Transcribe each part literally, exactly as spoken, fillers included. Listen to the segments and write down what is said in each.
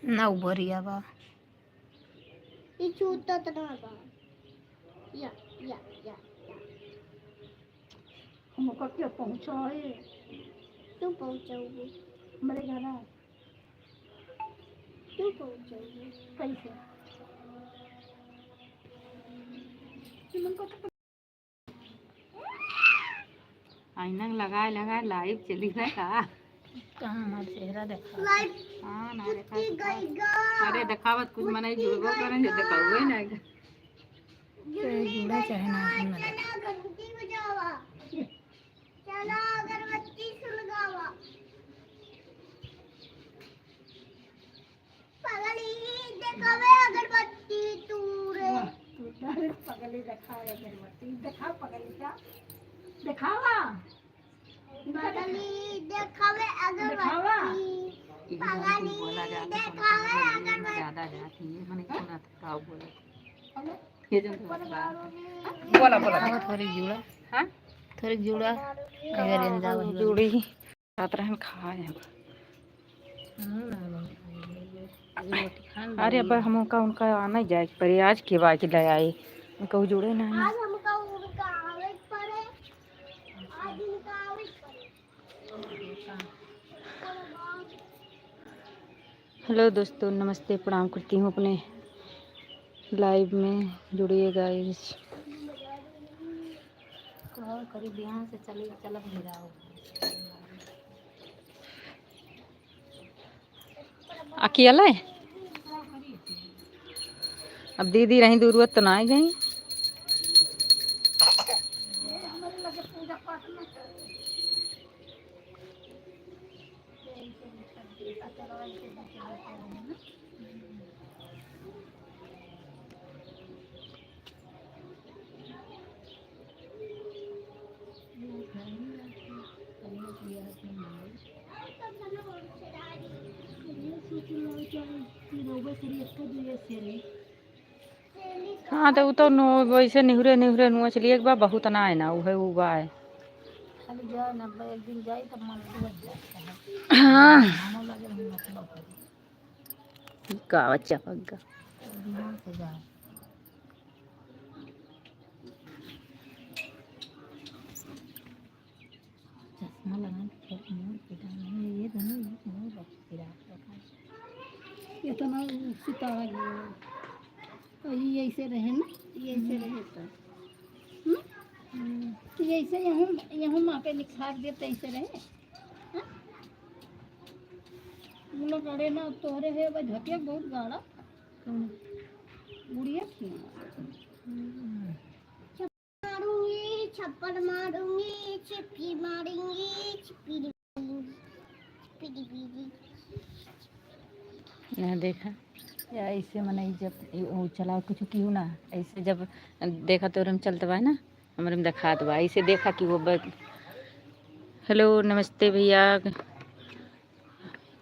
ना उभरिया बा। ई छूटत ना बा। या, या, या, या। हम ओकर के पहुँचाए। तू पहुँचाऊ। हमरे घरा। तू पहुँचाऊ। कैसे? आईना लगाए लगाए live चली है का? कहाँ हमार चेहरा देखा? Live हाँ, ना देखा। अरे, देखावत कुछ मनई जुड़बो करें, जो देखावे ना। चाहे जुड़े, चाहे ना, हम ना देखावे। चला अगरबत्ती सुलगावा। पगली देखावे अगरबत्ती तू रे। वाह, तू डायरेक्ट पगली देखावे अगरबत्ती। देखा पगली का? देखावा। पगली देखावे अगरबत्ती। देखावा। पगली देखावे अगरबत्ती। ज्यादा जाती है, मने क्यों ना था, का बोला? ये जो बोला, बोला। अब थोड़ी जुड़ा। हाँ? थोड़ी जुड़ा। अगर इन जाओ, जुड़ी। साथ रहन खाए हैं। अरे, अब हमका उनका आना जाए के पड़ी। आज के बाकी ले आए, उनका जुड़े ना है। आज हमका उनका आवे के पड़े, आज इनका आवे के पड़े। Hello दोस्तों, नमस्ते, प्रणाम करती हूँ अपने live में जुड़िए guys। और करीब यहाँ से चले, चलब भी रहा हो। अकेले? अब दीदी रही दूर, तो ना आई गई। हाँ, तो उ तो नो-, वैसे निहुरे निहुरे नोच लिए, एक बार बहुत ना है ना, उहे उ बा है। खाली जाए ना, एक दिन जाई तब मन लग जाता है। हाँ। मन लगे, हम मतलब करी। का बच्चा पक गया। ध्यान से जाओ। चश्मा लगा के फेर मुंह पे डाल, ये दोनों, ये दोनों बच्चे रात को खाए। इतना सितारा गया। और ये ऐसे रहे ना, ये ऐसे रहे तो। हम्म? हम्म। तो ये ऐसे यहूँ, यहूँ माँ पे निखार दे तो ऐसे रहे। हाँ? वो लोग अड़े ना तोहरे है, वो झटिया बहुत गाढ़ा। कौन? गुड़िया थी। हम्म। मारूंगी, छप्पड़ मारूंगी, छिपकी मारूंगी, छिपकी मारूंगी, छिपकी मारूंगी। यहाँ देखा, या ऐसे मनई जब उ चला कुछ किहू ना, ऐसे जब देखा तो ओरम चलत बा ना, हमरे में देखात बा, ऐसे देखा कि वो ब-, Hello, नमस्ते भैया।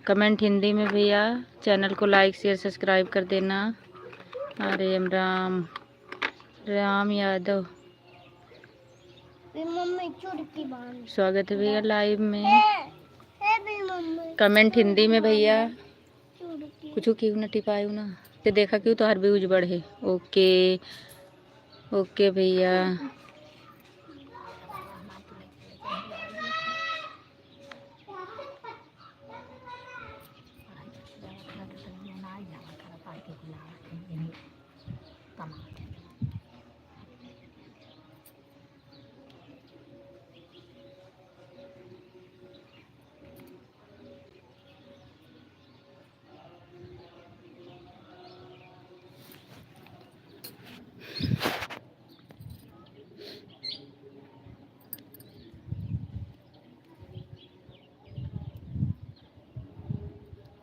Comment हिंदी में भैया, channel को like, share, subscribe कर देना। हरे राम, राम यादव। ए मम्मी, चुटकी बांध। स्वागत है भैया live में। ए, ए भी मम्मी। Comment हिंदी में भैया। चुटकी। कुछ क्यों ना टिपायू ना। ते देखा क्यों तोहार views बढ़े। OK, OK भैया।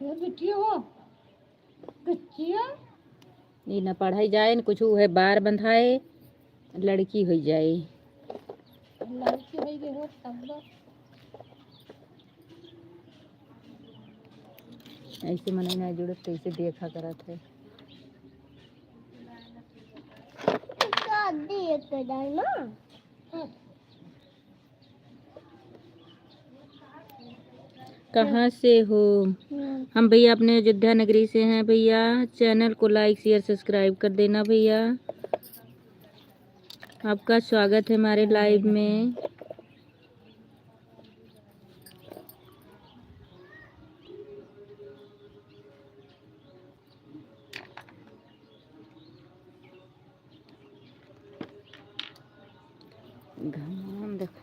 ए बिटिया हो, कच्चिया? ई न पढ़ाई जाए, न कुछ, उहे बार बंधाए, लड़की होई जाए। लड़की होई गई हो, तब लो। ऐसे मनई ना जुड़त, कैसे देखा करत है। शादी एक जाए ना। कहाँ से हो? हम भैया अपने अयोध्या नगरी से हैं भैया। Channel को like, share, subscribe कर देना भैया। आपका स्वागत है हमारे live में। घाम देखो।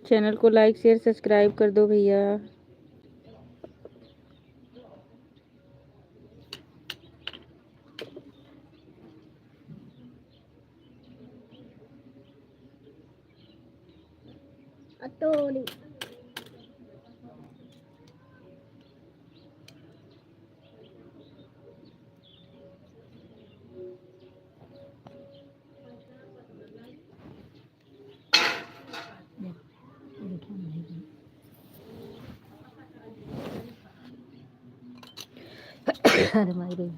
Channel को like, share, subscribe कर दो भैया। अतोड़ी। अरे माई रे।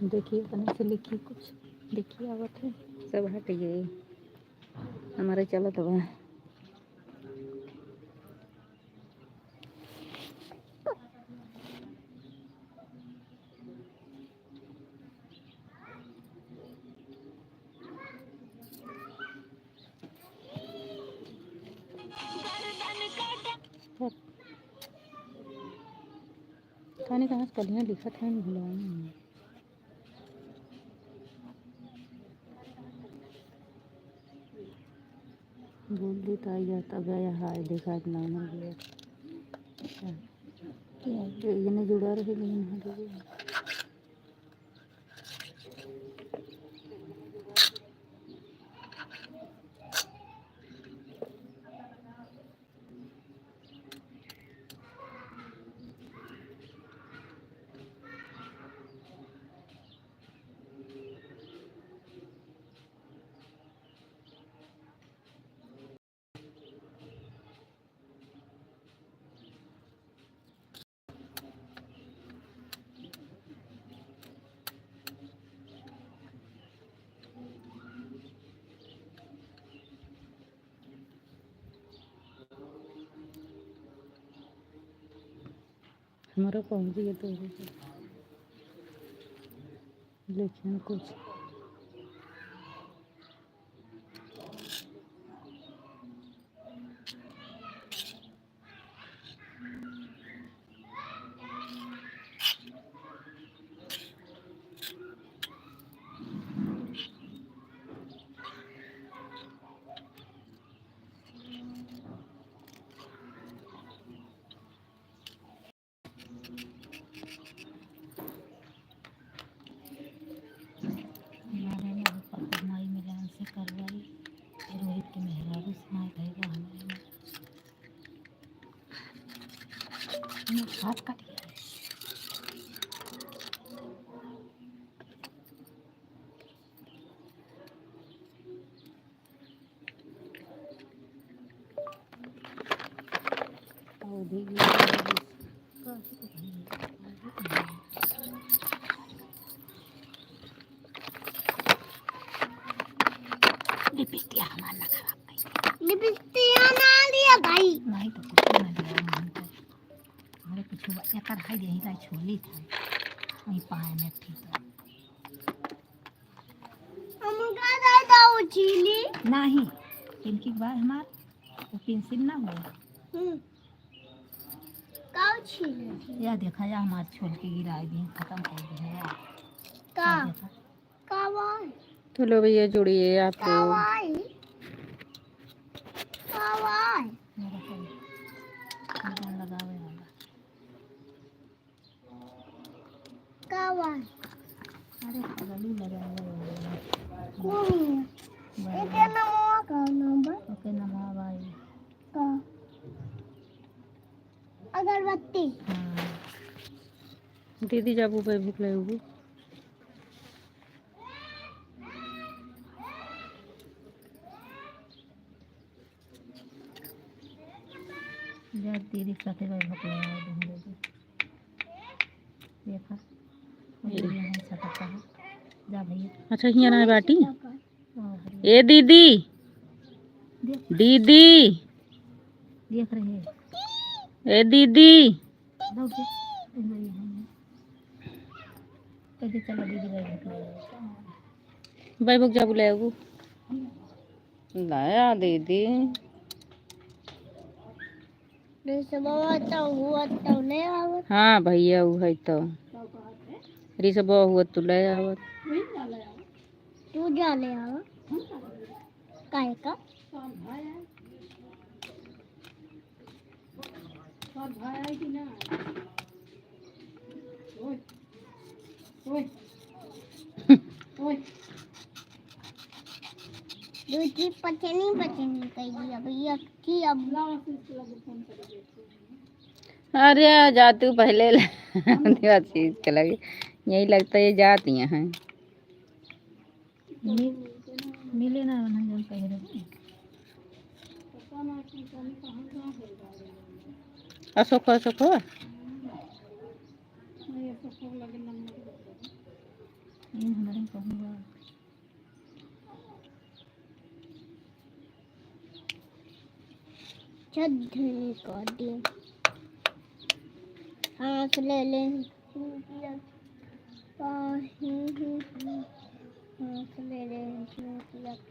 देखिए, अपने से लिखिए कुछ। देखिए, आवत है। सब हट गए। हमारे चलत बा। खाने कहाँ से कलियाँ लिखत हैं, भुलाए नहीं। बोल देता यार, तब गया है, देखा इतना हो गया। अच्छा। ये, ये नहीं जुड़ा रहे, लेकिन हट गया। हमारा पहुँच गया तो लेकिन कुछ हमारे यहाँ पर माई मिलान से करवाई, रोहित के मेहरारू से माई भैया हमारे यहाँ। हाथ कट गया है। लिपस्टिक हमार ना खराब कइल। लिपस्टिक ना लिया भाई। नहीं तो कुछ ना लिया, हम तो हमारे कुछ हुआ, एकर है यही का छोली था, वही पाए में ठीक है। हमका दे दो चीनी। नहीं, इनकी बार हमार वो पेंसिल ना हो। हम्म। का चीनी? या देखा, या हमार छोल के गिराई दी, खत्म कर दी है। का? या देखा। का भाई? तो लो भैया, जुड़िए आप लोग। का भाई? का भाई? मेरा फोन। फोन लगावे वाला। का बा? अरे, पगली लगा ले। कौन है? बड़ा। एके नंबर का नंबर? दीदी जाबू बे भूख लगे। जा दीदी के साथे बे भूख लगे। देखा, ये। ये है छटक का है। जा भैया। अच्छा, हियाँ ना बाटी। हाँ, भैया। ए दीदी। देख। दीदी। देख रहे हैं। ए दीदी। दौड़ के। कहते चलो दीदी बैग उठा लो। बैग जा बुलाए वो। लाया दीदी। रिसबवा तो हुआ तो ले आवत। हाँ भैया, उ है तो। रिसबवा हुआ तो ले आवत। तू जा ले आवा। काहे का? दू जी पचनी पचनी कही अब ये की अब। अरे जा तू पहले ले। हमने बात चीज के लगे। यही लगता है ये जाती हैं। मि-, मिले ना, ना जौन कहे रहे। अशोक, अशोक हो। ये हमारे कहूँगा। छत धनी कर दी। सांस ले ले। सांस ले ले।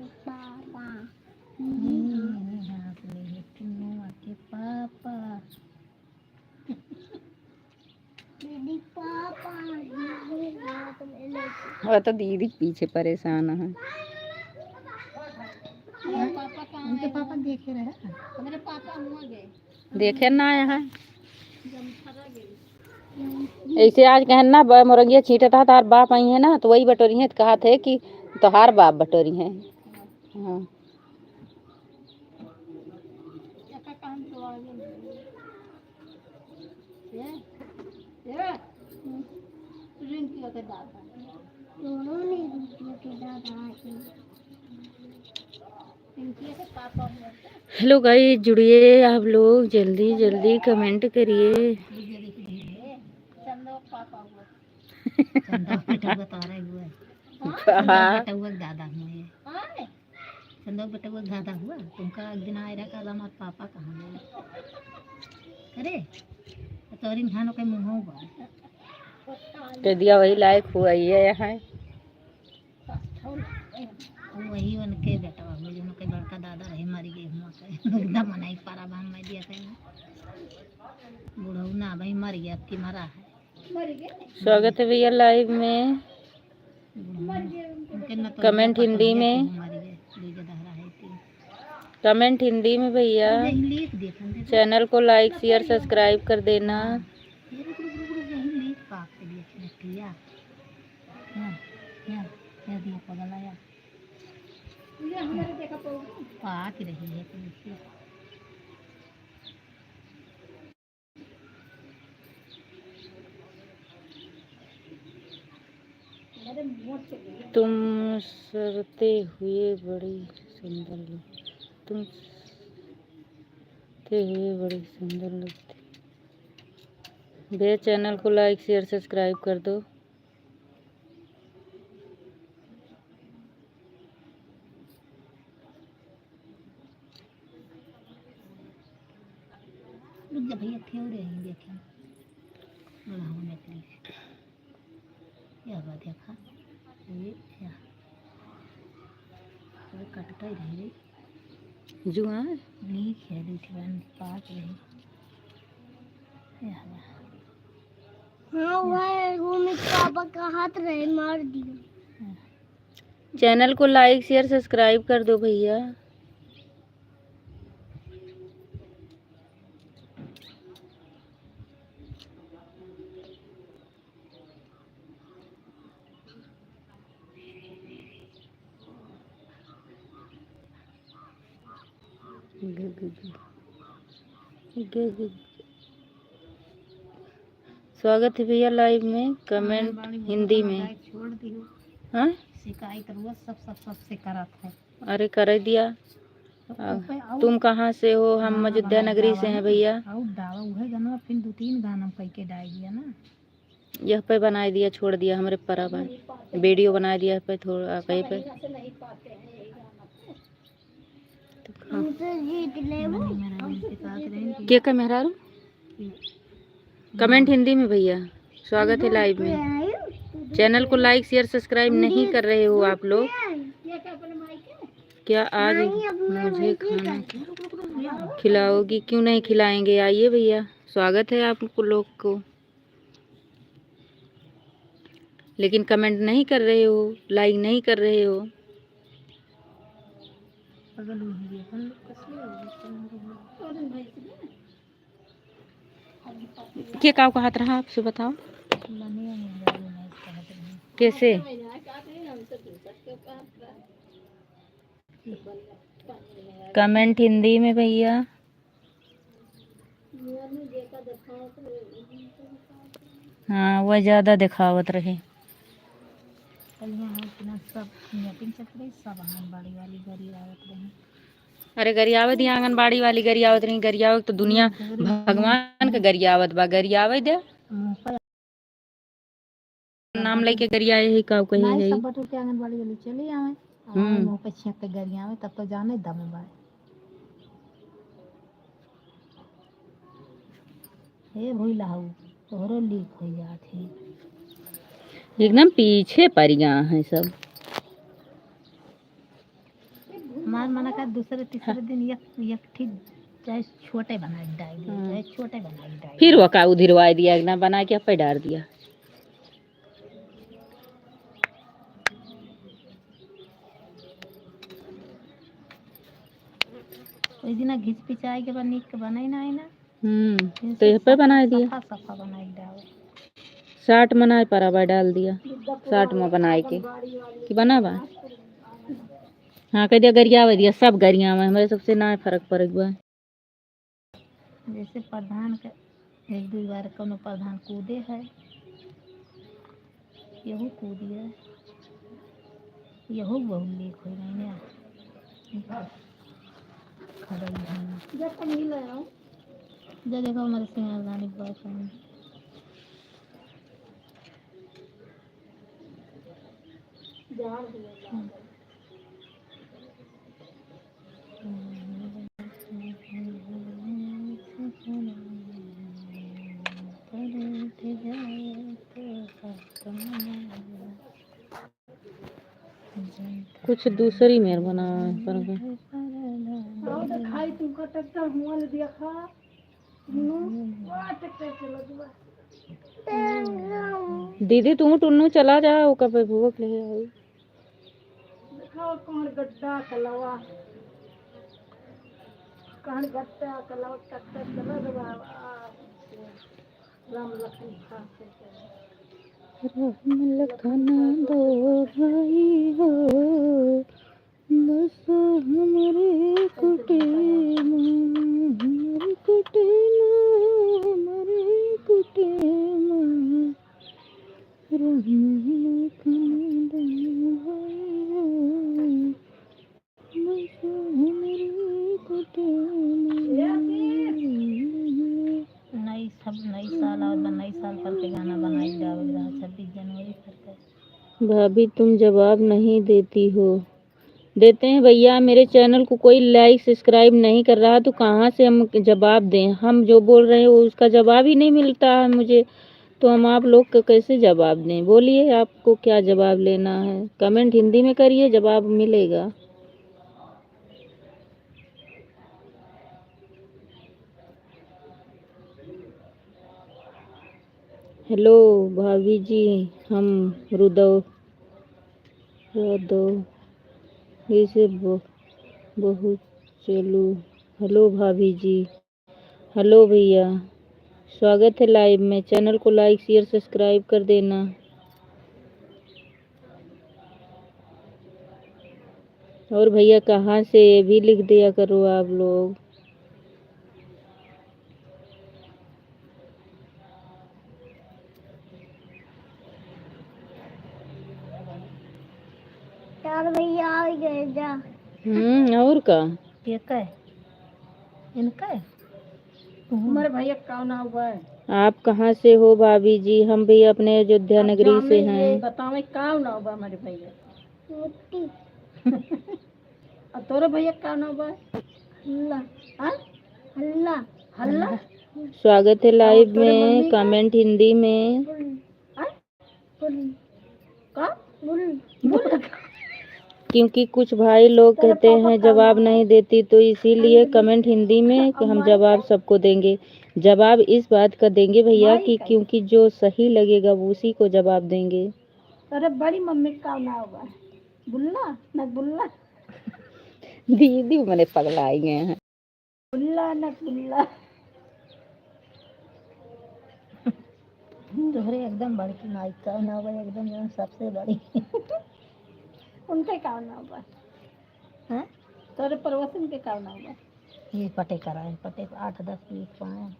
पापा। सांस ले ले। पापा। दीदी, पापा, दीदी, हाथ में लेके। वो तो दीदी के पीछे परेशान है। मेरे पापा कहाँ उनके हैं? पापा देखे रहे। मेरे पापा हुआ गए। देखे ना आया है। जमथरा गए। ऐसे आज कहन ना, ब-, मोरंगिया छींटत है, तार बाप आई है ना, तो वही बटोरी है, तो कहा थे कि तोहार बाप बटोरी है। हाँ। हेलो गाइस, जुड़िए आप लोग, जल्दी जल्दी कमेंट करिए। चंदा बेटा बता रहे हुए। हाँ? चंदा बेटा हुआ दादा हुए। चंदा बेटा हुआ दादा हुआ। तुमका एक दिन आए रहा, कहला, "हमार पापा कहाँ गए?" अरे, तोरी खानो के मुँह बा। के दिया वही लायक हुआ ये है। वही उनके बेटवा हुआ, जो उनके बड़का दादा रहे, मर गए हुआ के। एकदम मनाई पारा बांध में दिया कहीं। बुढ़ऊ ना भाई मर गया, अब की मरा है। स्वागत है भैया लाइव में। कमेंट हिंदी में। कमेंट हिंदी में भैया। चैनल को लाइक, शेयर, सब्सक्राइब कर देना। पाक रही है। तुम सरते हुए बड़ी सुंदर लग-, तुम सरते हुए बड़ी सुंदर लगती। भैया, चैनल को लाइक, शेयर, सब्सक्राइब कर दो। रुक जा भैया, क्यों रहे हैं, देखें। बड़ा होने के लिए। क्या बात है, खा। ये, या। अरे, कटता ही रहे रे। जुआ? नीक है, दू ठे बहन पाक रही। या बा। हाँ, वह, वो में पापा का हाथ रहे, मार दिया। हाँ। चैनल को लाइक, शेयर, सब्सक्राइब कर दो भैया। स्वागत है भैया live में, comment आंगनबाड़ी भवन हिंदी में। शिकायत छोड़ दियो। हाँ? शिकायत रोज सब, सब, सबसे करत है। अरे, करे दिया। अब ओपे आउ तुम कहाँ से हो? हम गाना अयोध्या बनाए नगरी से गावा हैं ना, भैया। आउ डावा उहे गाना फिर दो तीन गाना हम कह के डाल दिया ना। यह पे बनाए दिया, छोड़ दिया, हमरे परा बा। Video बनाए दिया पे थोड़ा, कहीं पे। तो हाँ। के का मेहरारू? Comment हिंदी में भैया, स्वागत है live में। Channel को like, share, subscribe नहीं कर रहे हो आप लोग। क्या आज मुझे खाना खिलाओगी? क्यों नहीं खिलाएंगे, आइए भैया, स्वागत है आप लोग को। लेकिन comment नहीं कर रहे हो, like नहीं कर रहे हो। के का कहत रहा आपसे बताओ? कैसे? Comment हिंदी में भैया। हाँ, वह ज्यादा देखावत रहे। कल यहाँ है कि ना, सब meeting चलत रही, सब आंगनबाड़ी वाली गरियावत रही। अरे गरियावे दिया, आंगनबाड़ी वाली गरियावत रही, गरियावे तो दुनिया भगवान के गरियावत बा, गरियावे दे। मुंह पर नाम लेके गरियाए है, का कहे नहीं, है? सब बटुर के आंगनबाड़ी वाली चली आवे, और हम्म। मुंह पे छींक के गरियावे, तब तो जाने दम बाय। हे भोला हो, तोहरो leak हो जात है। एकदम पीछे पड़ गया है सब। हमार मना का दूसरे तीसरे दिन एक, एक ठीक चाहे छोटे बना के डाल दिए, हाँ। चाहे छोटे बना के डाल फिर दिए। वो का उधिरवाए दिया, ना बना के पे डाल दिया। ओई दिना घिच पिचाई के बा, नीक के बनाई ना, आई ना। हम्म, तो यह पे बनाए दिया। सफा, सफा बनाए डाल। साठ मनाए पर आवा डाल दिया। साठ में बनाए के। कि बना बा? हाँ, कह दिया गरियावे दिया, सब गरियावे, हमरे सबसे ना फर्क पड़े बा। जैसे प्रधान के एक दो बार कोनो प्रधान कूदे है, यहू कूदिया, यहू बहुत leak हो गई ना। खड़ई है। जब तक मिल रहा हूँ। जा देखो हमारे सिंगारदानी boyfriend। कुछ दूसरी मेर बनावे पर। आओ तो खाई तुमका ट्रैक्टर हुआ ले दिया खा। दीदी, तू टुन्नू चला जा, ओका पे भूख ले आई। देखा, कौन गड्ढा कलवा, कौन गड्ढा कलवा, टक्कर चला रे बाबा। राम लखन भाग से चला। राम लखन दो भाई हो, बस हमरे कुटेमा, हमरे कुटेमा, हमरे कुटेमा। राम लखन दो भाई हो, बस हमरे कुटेमा। नई सब, नई साल आवत बा, नई साल पर के गाना बनाई जावे रहा, छब्बीस जनवरी पर के। भाभी, तुम जवाब नहीं देती हो। देते हैं भैया, मेरे channel को कोई like subscribe नहीं कर रहा तो कहाँ से हम जवाब दें? हम जो बोल रहे हैं वो उसका जवाब ही नहीं मिलता है मुझे, तो हम आप लोग को कैसे जवाब दें? बोलिए, आपको क्या जवाब लेना है? Comment हिंदी में करिए, जवाब मिलेगा। Hello भाभी जी, हम रुदौ, रुदौ, जैसे ब-, बहुत चलू। Hello भाभी जी, hello भैया, स्वागत है live में। Channel को like, share, subscribe कर देना। और भैया कहाँ से, ये भी लिख दिया करो आप लोग। अरे भैया, आ गए जा। हम्म, और का? ये का है? इनका है? हमारे भैया का नाम हुआ है? आप कहाँ से हो भाभी जी? हम भी अपने अयोध्या अब नगरी जामे से ये हैं। बतावे का नाम हुआ हमारे भैया? मोती। और तोरे भैया का नाम हुआ? हल्ला। हाँ? हल्ला। हल्ला? स्वागत है और लाइव तोरे में, मम्मी का? कमेंट हिंदी में। बुल। हाँ? बुल। का? बुल। बुल। क्योंकि कुछ भाई लोग कहते हैं जवाब नहीं देती, तो इसीलिए कमेंट हिंदी में कि हम जवाब सबको देंगे। जवाब इस बात का देंगे भैया कि क्योंकि जो सही लगेगा वो उसी को जवाब देंगे। अरे बड़ी मम्मी का नाम हुआ? बुल्ला, न बुल्ला। दीदी मने पगला आई गए हैं। बुल्ला न बुल्ला। तोहरे एकदम बड़की माई का नाम बा, एकदम जौन सबसे बड़ी। उनके का नाम बा? हैं? तोरे पड़ोसन के का नाम बा? ये पटे करा है, पटे आठ दस बीस पाए।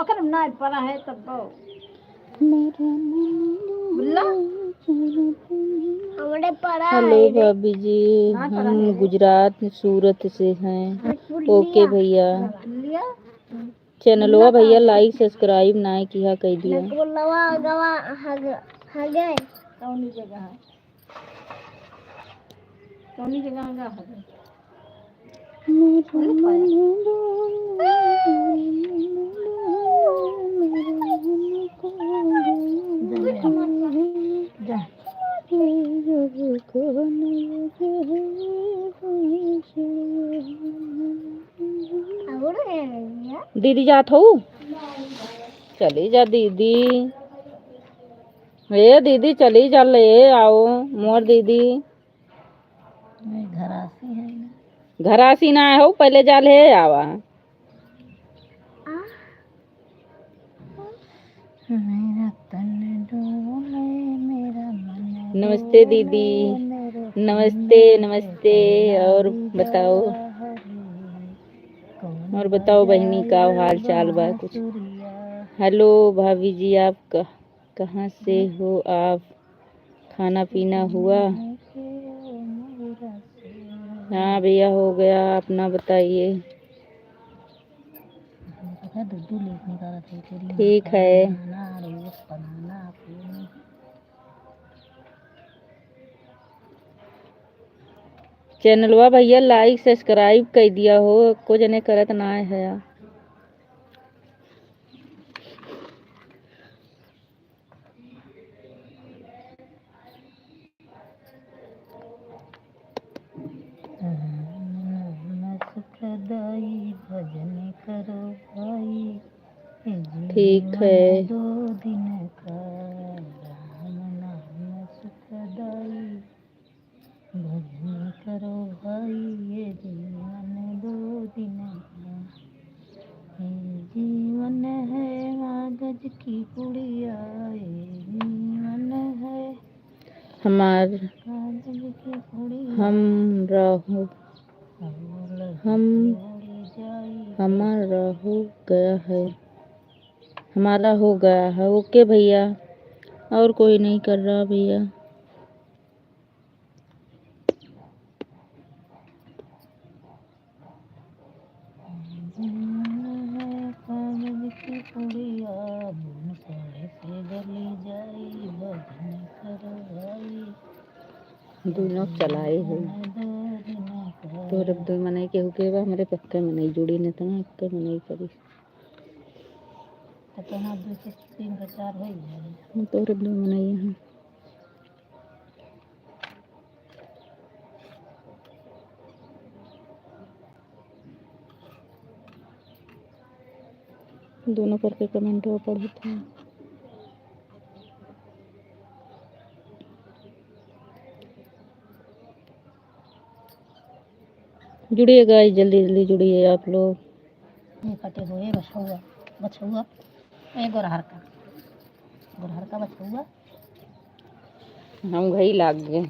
ओकर नाय पड़ा है तब वो। बुल्ला? हमरे पड़ा हेलो है रे। भाभी जी, ना पड़ा हम है रे। गुजरात सूरत से हैं। अरे बुल्लिया। ओके भैया। बुल्लिया? चैनलवा भैया लाइक सब्सक्राइब नाय किहा कई दिया। बुल्लवा गवा हग-, हगे। कौनी जगह है? कौनी जगह में गा हवे? जा। दीदी जात हो? चली जा दीदी। ए दीदी, चली जा, ले आओ मोर दीदी। मैं घरासी है ना। घरासी ना हो, पहले जा ले आवा। मेरा तन डोले, मेरा मन नमस्ते डोले, दीदी। मेरे नमस्ते, नमस्ते। और बताओ? और बताओ बहिनी, का हाल चाल बा कुछ? हेलो भाभी जी, आप कह कहाँ से हो आप? खाना पीना हुआ? हाँ भैया, हो गया, अपना बताइए। ठीक है। चैनलवा भैया लाइक सब्सक्राइब कर दिया हो, को जने करत ना है। ठीक है। हमार, हम राहु, हम, हमारा हो गया है, हमारा हो गया है। ओके भैया, और कोई नहीं कर रहा भैया। दोनों चलाए हो। तोहरे दुइ मनई केहू के बा, हमरे पक्के मनई जुड़ी न तना, एक्के मनई करी। तो तोहरा दुइ से तीन से चार होई जाई। हम तोहरे दुइ मनई हैं। दोनों करके कमेंटवा पढ़त है। जुड़िए गाइस, जल्दी जल्दी जुड़िए आप लोग। ये कटे हुए बछौआ, बछौआ, ए गोरहर का, गोरहर का बछौआ। हम घई लाग गए।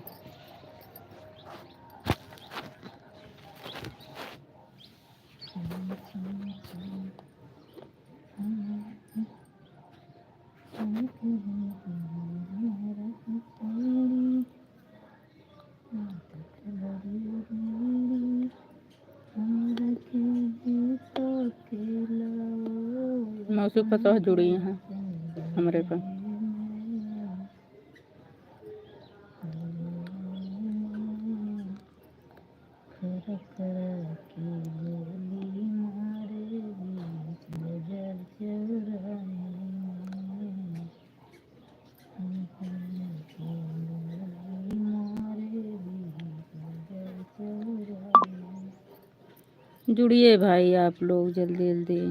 सासू पतोह जुड़ी हैं हमरे पर। जुड़िए भाई आप लोग जल्दी जल्दी।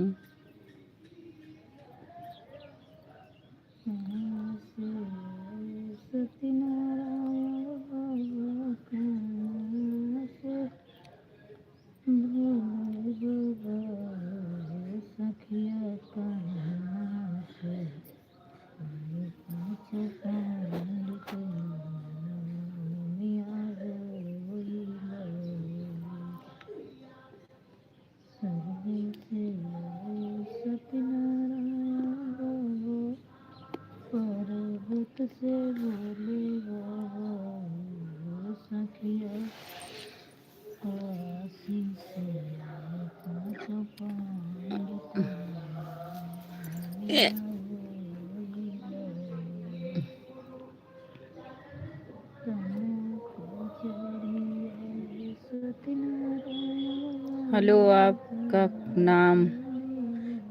हेलो, आपका नाम?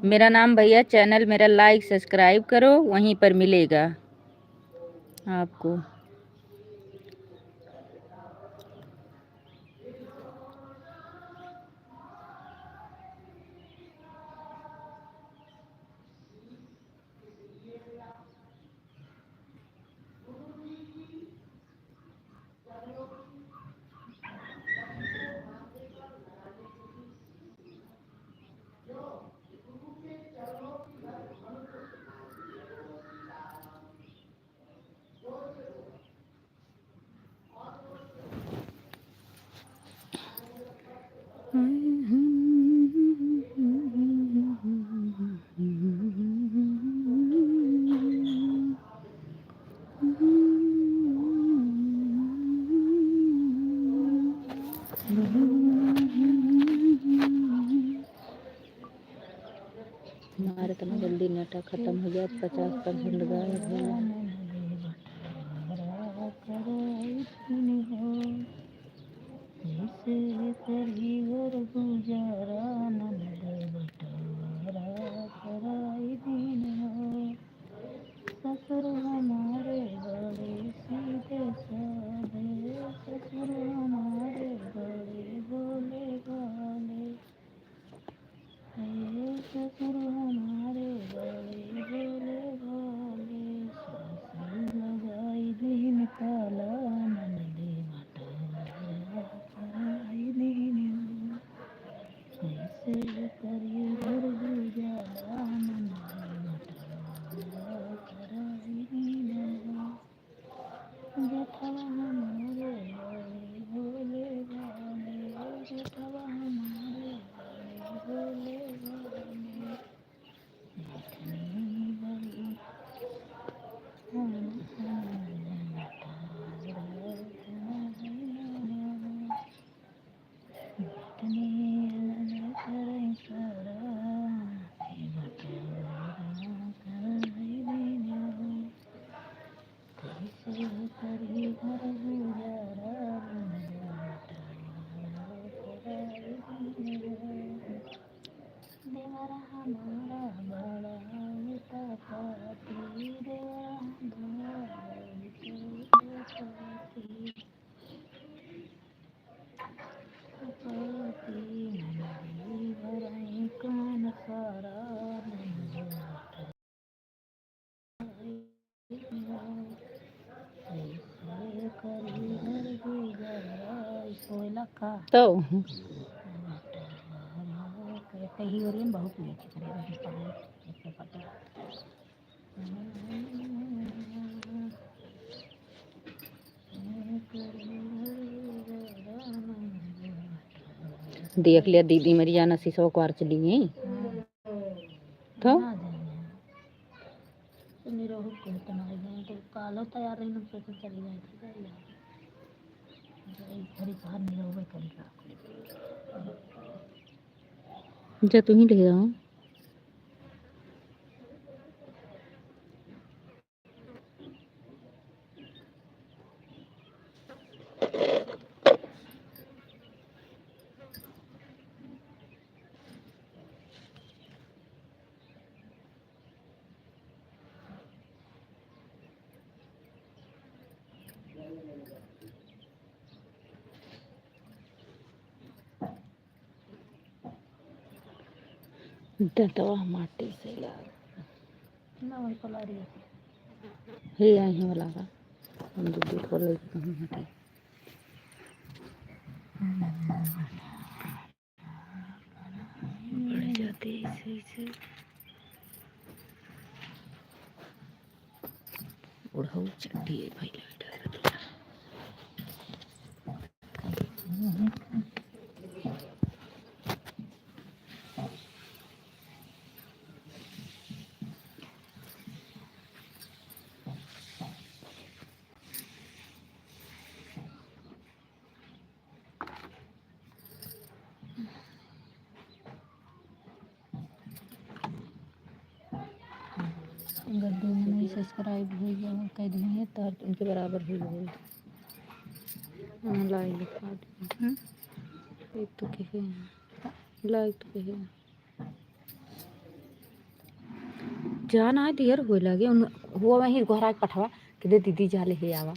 मेरा नाम भैया, चैनल मेरा लाइक सब्सक्राइब करो, वहीं पर मिलेगा आपको। हमारे तना जल्दी नेटा खतम हो जाए, पचास परसेंट गायब हो जाए। तो कहीं और बहुत लेट करे। देख लिया दीदी मेरी जाना शीशवा क्वार्च ली है। तो? तो निरहू के इतना हो गया, तो कालो तैयार रही, हम सोचे चली जाए, ठीक है यार। घड़ी बाहर निरहुए करी का। जा तू ही ले आओ। दंतवा माटी से लाग। ना, वही पलारी है। हे, आई है वाला का। हम दूध दूध को लेके कहाँ हटे। बढ़ जाते ऐसे, ऐसे। ओढ़ऊ चड्डी है भाई, लाइट आ रहा है। अगर दो मनई subscribe होइ गया, कर दिए, तो उनके बराबर होइ गए। हाँ, like दिखा दो। हम्म? एक तो कहे हैं, like तो कहे हैं। जाना है, देर होए लगे। उन, हुआ वहीं गोहरा के पठवा कि दे दीदी, जा ले हे आवा।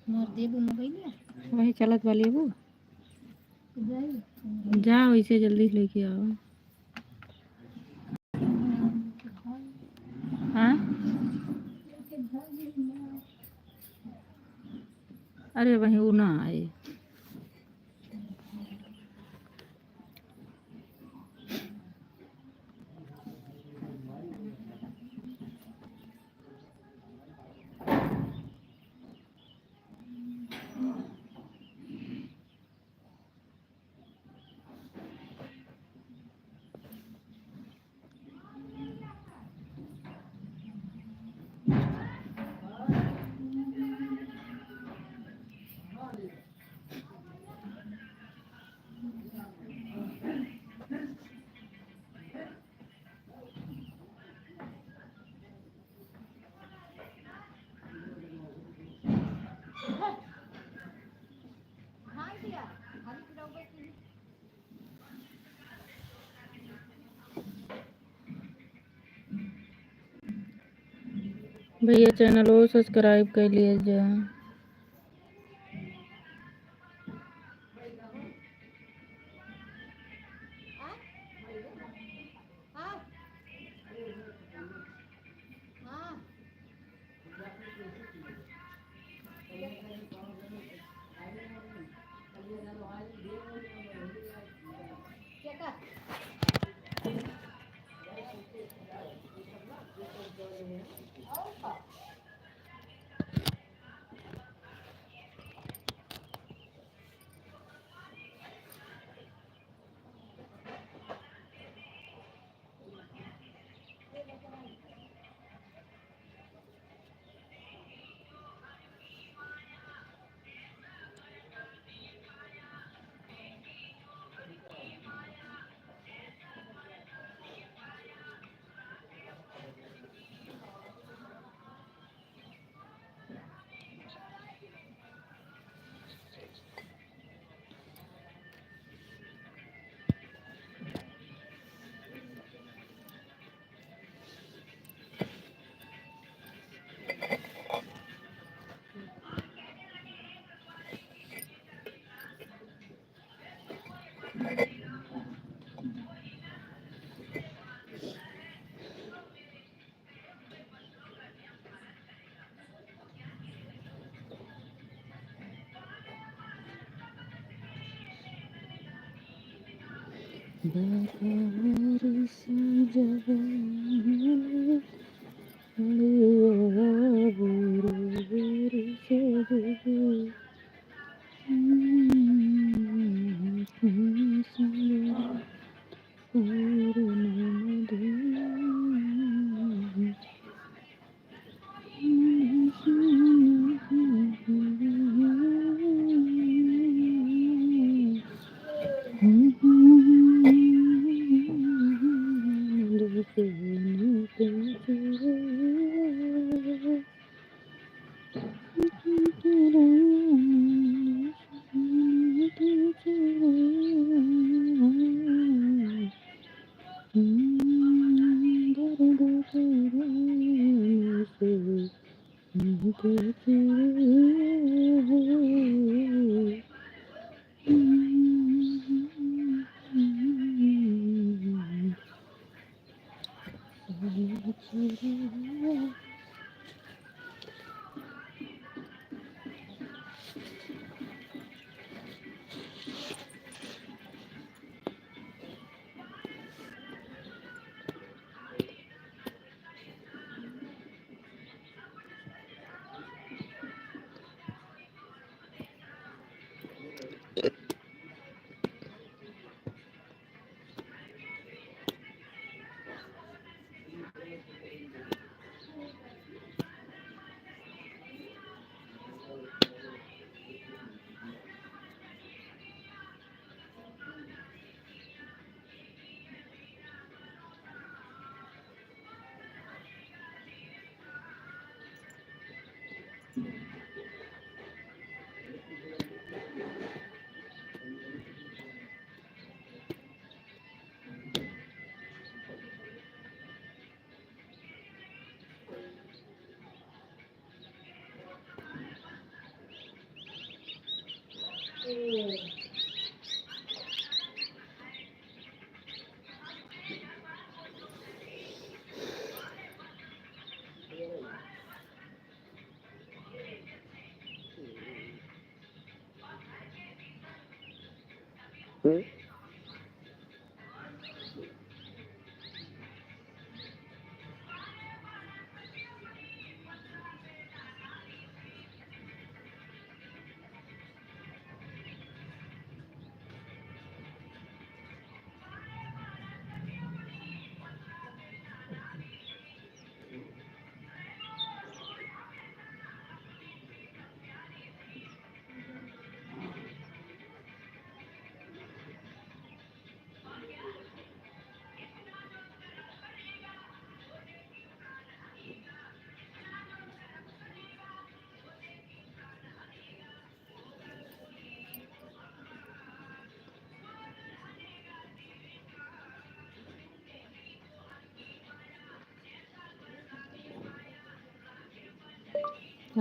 मार देबू मोबाइल। वही चलत बा लेबू। जा, वैसे जल्दी से लेके आओ। हाँ? अरे वहीं वो ना आए। भैया, चैनलो subscribe कर लिए जा।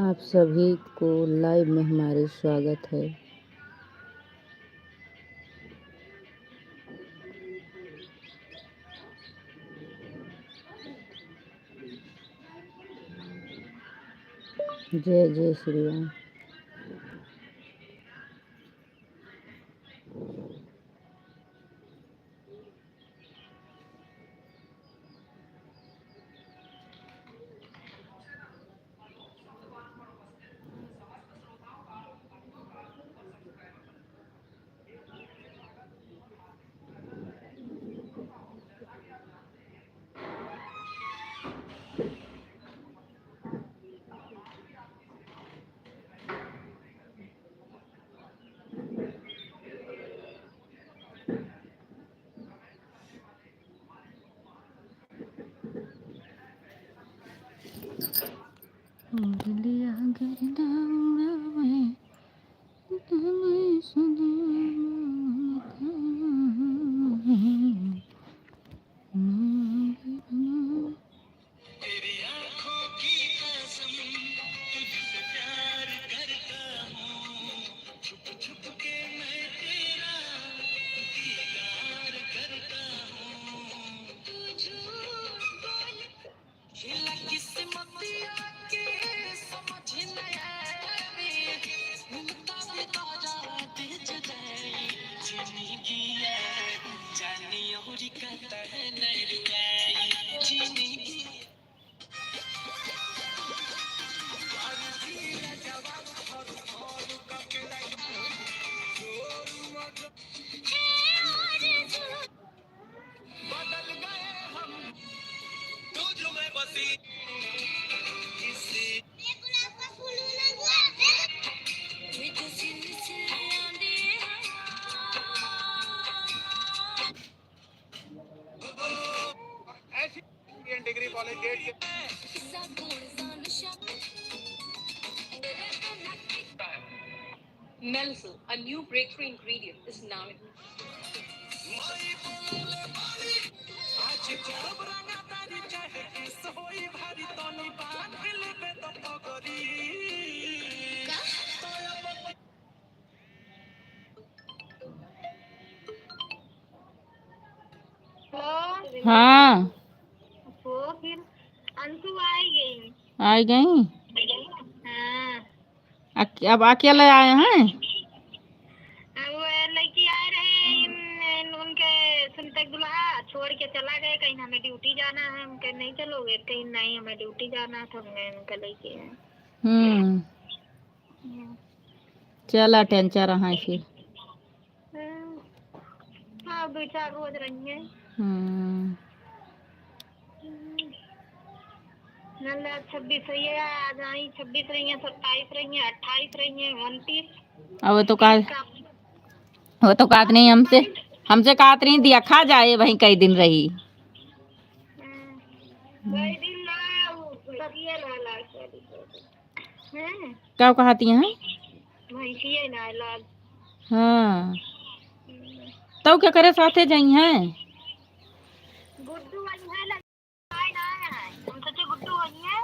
आप सभी को live में हमारे स्वागत है। जय जय श्री राम। Melcel, a new breakthrough ingredient, is now in हाँ। वो फिर अंशु आई गई। आई गई? हाँ। अक-, अब अकेले आए हैं? अब वो लड़की आए रहे, इन, इन, उनके सुनते दुल्हा छोड़ के चला गए, कहीं हमें ड्यूटी जाना है, हम कहे, "नहीं चलोगे?" कहीं, "नहीं, हमें ड्यूटी जाना है।" तो हम गए, उनका लेके आए। हम्म। हम्म। चला, टेंशन रहा है फिर। हम्म। हाँ, दो चार रोज रही है। हम्म। हम्म। नंदा छब्बीस रही है, आज आई छब्बीस रही है, सत्ताईस रही है, अट्ठाईस रही है, उनतीस। अब वो तो का, का वो तो कहत नहीं हमसे, हमसे कहत नहीं दिया खा जाए, वहीं कई दिन रही। हम्म। कई दिन ना, वो सरिया ना ला के। हम्म। का कहती हैं? भैंसिया ना लाग। हाँ। हम्म। तौ के करे साथे जाई हैं? गुड्डू वही है ना, आए ना आए हैं। हम सोचे गुड्डू वही है।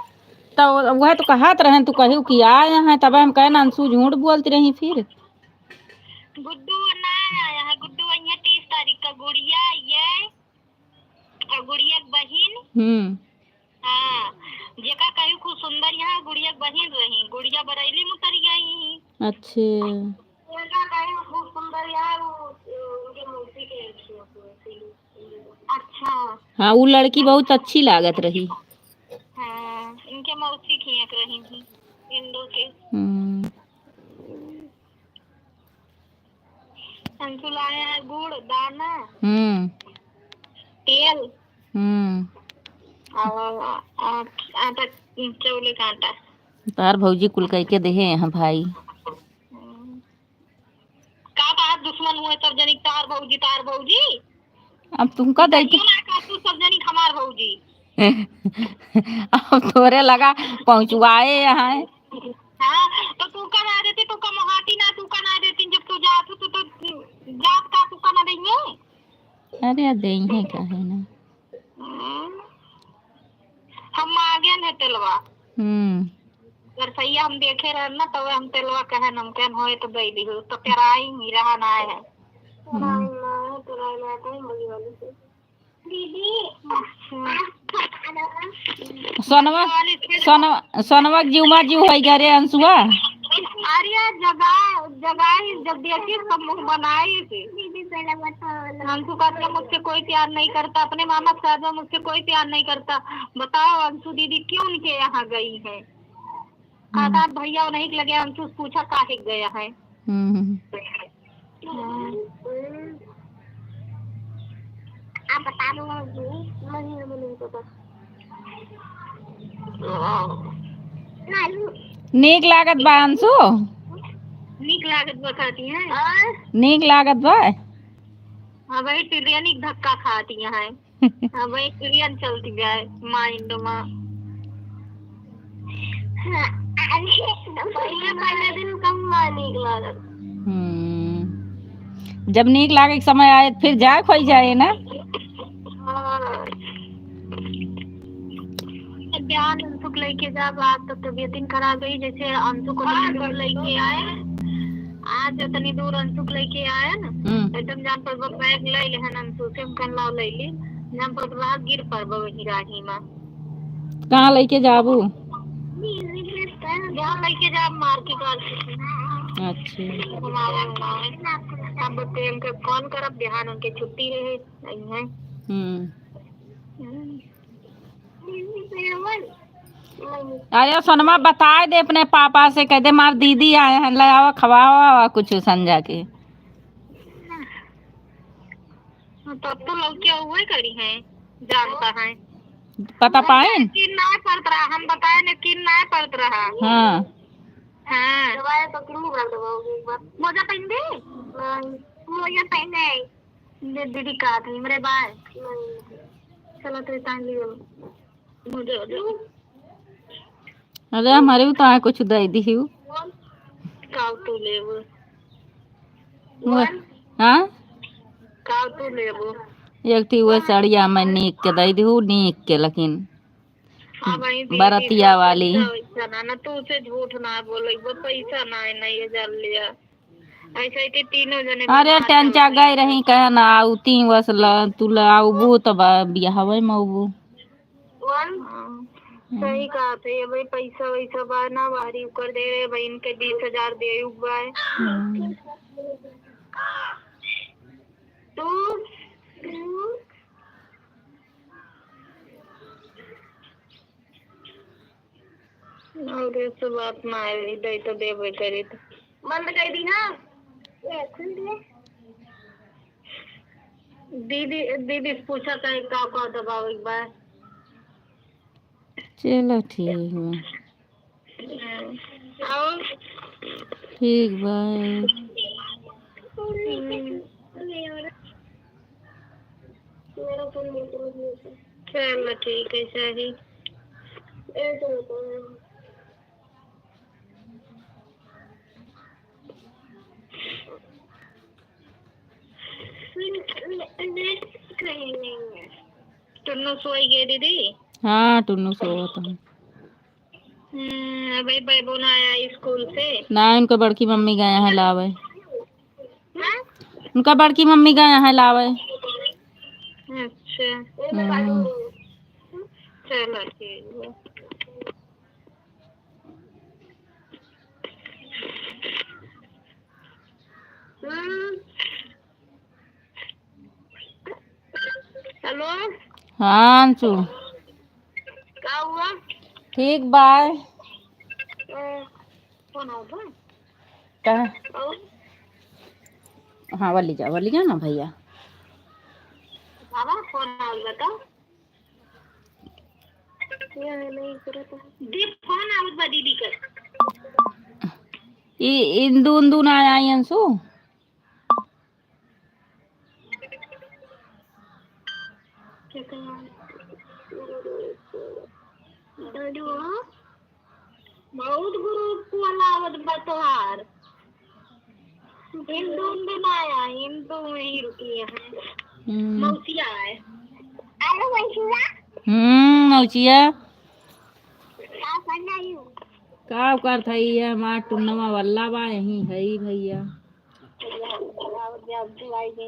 तो वह तो कहत रहन, तू कहू कि आए हैं, तब हम कहन अंशु झूठ बोलती रही फिर। गुड्डू ना आया है, गुड्डू वही है तीस तारीख का, गुड़िया ये और गुड़िया के बहिन। हम्म। हाँ, जेका कही खूब सुंदर यहाँ गुड़िया के बहिन रही, गुड़िया बरैली में उतर गई ही। अच्छे। जेका कही खूब सुंदर यहाँ वो, उनके मौसी के। अच्छा। हाँ, वो लड़की बहुत अच्छी लागत रही। हाँ, इनके मौसी खियक रही थी, इंदो के। हम्म। अंशु लाए हैं गुड़, दाना, हम्म। तेल, हम्म। और आ-, आ-, आटा, चौले का आटा। तार भौजी कुल कह के देहे हैं भाई। हम्म। का बात दुश्मन हुए सब जनी, तार भौजी, तार भौजी? अब तुमका दे के क्यों ना कहतू सब जनी हमार भौजी? अब तोरे लगा पहुँचवाए यहाँ। हाँ, तो तू का ना देती, तू का मोहाती ना, तू का ना देती, जब तू जात हो, तो, तो जात का तू का ना देंगे? अरे, देंगे काहे ना? हम्म। हम मांगे न तेलवा। हम्म। बरसैया हम देखे रहन ना, तब हम तेलवा कहे नमकन होए तो दे दिहु, तो पेराई ही रहा ना है। हम्म। सोनवा, सोनवा, सोनवा के जीव मार जीव होई गया रे अंशुआ। अरे जगा, जगाई जब देखी तब मुँह बनाई थी। अंशु कहती है, "मुझसे कोई प्यार नहीं करता, अपने मामा से ज्यादा मुझसे कोई प्यार नहीं करता।" बताओ अंशु दीदी क्यों उनके यहाँ गई है? हम्म। कहता, "भैया वो नहीं लगे।" अंशु से पूछा, "काहे गया है?" हम्म। हाँ। आप बता दो जी, महीने में नहीं पता। नीक लागत बा अंशु? नीक लागत बा कहती हैं। और? नीक लागत बा? हाँ भाई, ट्रेन ही धक्का खाती है। हाँ भाई, ट्रेन चलती है, mind में। हाँ, अरे, पहले, पहले दिन कम नीक लागल। हम्म। जब नीक लागे के समय आए, फिर जाए खोई जाए ना। हाँ। बिहान अंशु के लेके जाब, आज तो तबियतिन खराब रही, जैसे अंशु को हाँ, लेके आए। आज इतनी दूर अंशु के लेके आए ना, हम्म। एकदम जान पर बैग ले ले हन अंशु से, हम कहन लाओ ले ली, जान पर रात गिर पर वही राही में। कहाँ लेके जाबू? जहाँ लेके जाब मार्केट वार्केट में। अच्छा। घुमावे उमावे। अब बच्चे उनके फोन करब, बिहान उनके छुट्टी रहे, नहीं है। हम्म। हम्म। अरे सोनमा, बताए दे अपने पापा से, कह दे, "मार दीदी आए हैं, ले आवा, खवावा आवा कुछ संजा के।" तब तो लौके हुए करी हैं, जानता है। पता पाइन? किन ना पड़त रहा, हम बताए ने किन ना पड़त रहा। हाँ। हाँ। दवाई तो किन्नी बार दबाओगे एक बार? मोजा पहन दे? नहीं। मोजा पहने। दे दीदी का आदमी, मेरे बाय। चलो, तो तान लियो। मुझे, मुझे। अरे, हमारे भी तो आए कुछ दे दी हूँ। काव तू लेबो? वो, हाँ? काव तू लेबो? एक ठी वो साड़िया मैं नीक के दे दी हूँ, नीक के, लेकिन हाँ भाई, दीदी, बरतिया सब वाली। पैसा वैसा ना, ना, तू से झूठ ना बोले, वो पैसा ना है, नहीं हजार लिया। ऐसे ही तीनों जने अरे बीमार टेंचा चलत गए रही। रही, कहे ना आऊ तीन वर्ष ल-, तू ल-, आऊबू तब बियाहवे में आऊबू। वन? हाँ। सही कहा थे, ये भाई पैसा वैसा बा ना, बाहरी उकर दे रहे, बहिन के बीस हजार दे बा। हम्म। तू? और ये सब बात ना आए, दे तो देबे करी तो। बंद कर दी ना। ये खुल दिए। दीदी, दीदी से पूछा कहीं का, का दबावे के बा। चलो ठीक बा। हम्म। और? ठीक बा। हम्म। चलो ठीक है, सही। टुन्नू सोई गए दीदी? हाँ, टुन्नू सोवत है। हम्म, अबे बैबो ना आया स्कूल से? ना, उनका बड़की मम्मी गए हैं लावे। हाँ? उनका बड़की मम्मी गए हैं लावे। अच्छा। हम्म। चलो ठीक है। हम्म। हेलो। हाँ अंशु। का हुआ? ठीक बा। अ, फोन आवत बा? का? और? हाँ, वाली जा, वाली जा ना भैया। बाबा, फोन आवत बा तो? ये नहीं करत है। दे, फोन आवत बा दीदी का। ई इंदू उंदू ना आई अंशु? बहुत group वाला आवत बा तोहार। हिंदू, हिंदू ना आया, हिंदू वहीं रुकी है। हम्म। मौसिया है। हेलो, मौसिया। हम्म, मौसिया। का कर रही हो? का करत है ये? हमार टुन्नवा वल्ला बा, यहीं है भैया। मजा आवत गया,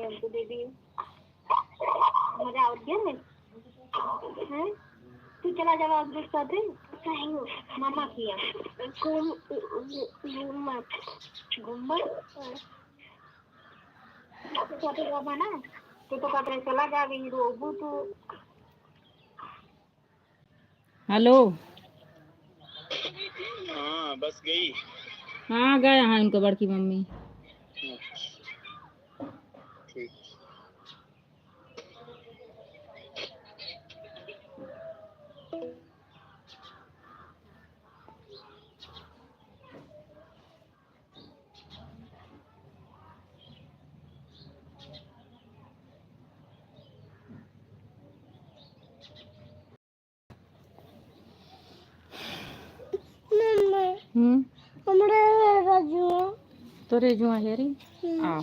हमको दे दी। मजा आवत गया ने? हैं? तू चला जावा अपने साथे? मामा किया। घूम-, घूमत। घूमत? तू साथे जाबा ना? तू तो कहते चला जाबी, रोबू तू। हेलो। हाँ, बस गई। हाँ, गए हैं इनका बड़की मम्मी। अच्छा। ठीक। मम्मा, हम्म? हमरे रजुआ। तोरे जुआ है रे? हम्म। आ।